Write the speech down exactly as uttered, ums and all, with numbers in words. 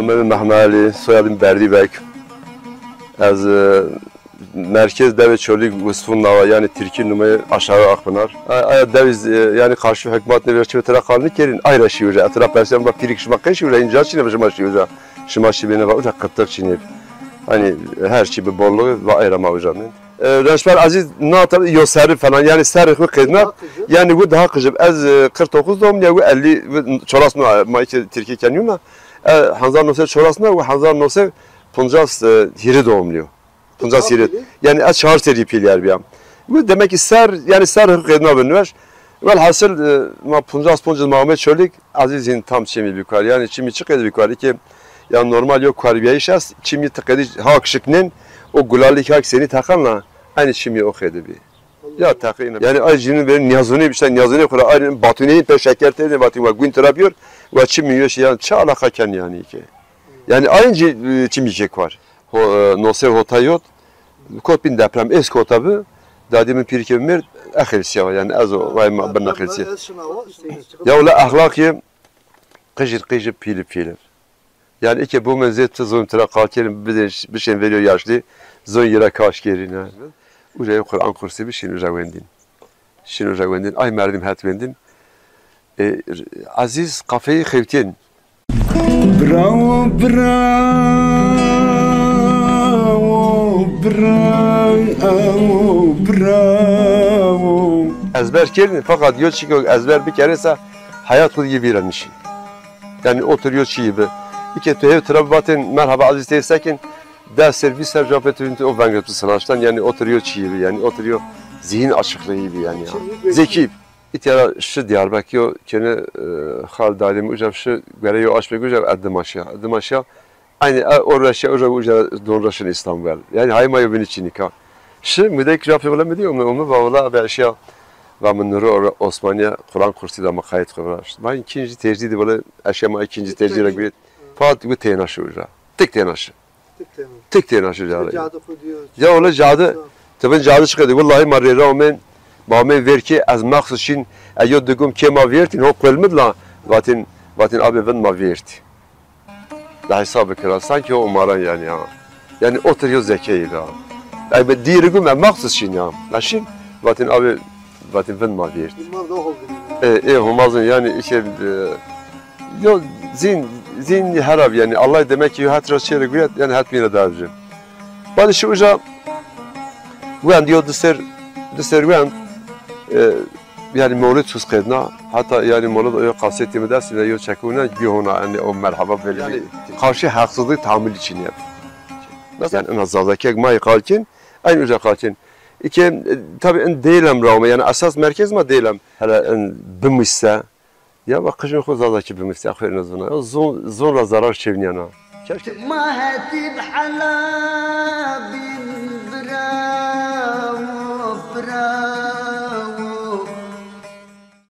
Adım Mehmet Ali, soyadım Berdibek. Ez, e, merkez Devê Çolîg Wisfun Nawa, yani Tirkî nume Aşağı Akpınar. A-, aya dewiz, e, yani karşı hükümet ne verçi ve tira kalını kerin, ayra şi uca. Etraf persen ba pirik şima qey şi uca, inca çine şima şi uca. Şima şi bine va uca kıtlık çine. Hani her şey bir bolluğu va ayra ma uca. E, Rençber Aziz na tabi yo serri falan, yani serri xu qedna, yani bu daha kıcıp. Ez, e, kırk dokuz doğumlu, ya bu elli, bu çoras mı, ma iki Tirkî kenyuna. E, hezar nose çorasna ve hezar nose poncas, e, hîrê doğumluyum. Poncas hîrê. Yani ez çar serî pîlyer biyam. Bu demek ki ser, yani ser qedna bin ver. Velhasil, e, ma poncas poncas ma ame Çolîg, Aziz hin tam çimî bikar. Yani çimî çi qedi bikar ki, ya normal yok karbiyayış est, çimî ti qedi hak şiknin, o gulalik hak seni takanla, aynı çimî o qedi bi. Ya teqîn. Yani ay cinin benim niyazuni, işte niyazuni kura, ay batuni pe şeker teyze, batin ve gün tırapıyor, ve çimî yoş, yani çi alaka ken yani ki. Yani aynı çimî çek var. Ho, e, nose hota yot. Kot bin deprem, es kota bi. Dadê min pîrikê min mêrd, e xelsiya wa, yani ez o vay ma birna xelsiya. Ya wala exlaqî qijir qijir, pîli pîli. Yani ike bu men zê ti zon tira qal kerin, bidin, bişên veriyor yaşlı, zon yira kaş kerin ha. Uca Kur'an kursi bişin uca wendin. Şin uca wendin, ay merdim het wendin. E, Aziz kafeyi xewtên. Bravo, bravo, bravo, bravo. Ezber kerdin, fakat yo çiko ezber bikeresa hayat xud gibi vîra nişin. Yani otur yo çiyi bi. İke tu hev tira batin merhaba Aziz teyze sekin, des ser, vîst ser cevap vetirîn o venge tu sınaçtan, yani otur yo çiyi bi, yani otur yo zihin açıklığı bi yani ya. Zeki. İtya şi Diyarbekir yo kene, e, xal dalim uca şi göre yo aşme uca Eddimaşya. Eddimaşya aynı, e, orada şey uca uca donraşın İstanbul. Yani hayma yo bini çinika. Şi müdek rafi wala mi diyor mu? Onu va wala abi aşya va min nuru Osmaniye Kur'an kursu da makayet kıvraş. Ma ikinci tercih de böyle aşama ikinci tercih re güret. Fat bu teyna şi uca. Tek teyna şi. Tek teyna. Tek teyna şi uca. Cadı kuduyor. Ya öyle cadı. Tabi cadı çıkıyordu. Vallahi ma rê ra omen, ma omen ver ki ez maxsus şin, e, yo digum ke ma vertin, ho qelmid la, vatin, vatin abi vin ma verti. La hesabı kira, sanki o umaran yani ya. Yani otur yo zekeyi da. Yani ben diri gum, e, maxsus şin ya. La şin, vatin abi, vatin vin ma verti. Bunlar da oldu. E, e, homazın yani işe, e, yo zin, zin herab yani. Allah demek ki yo hat ra çere güret, yani hat mina davcı. Badi şu uca wend yo di ser, di ser wend, e, yani mewlid sus qedna. Hatta yani mewlid o yo kaseti mi dest, yo çekuna gihona yani o merhaba böyle. Yani karşı haksızlık tahammül için yap. Mesela yani ina Zazakek ma qalkin, aynı uca qalkin. İki, e, tabi in Deylem rawme, yani esas merkez ma Deylem. Hele in bimişse, ya bak kışın xo Zazaki bimişse, xo en azından. O zon, zon ra zarar çevniyana. Keşke. Ma hetib hela bi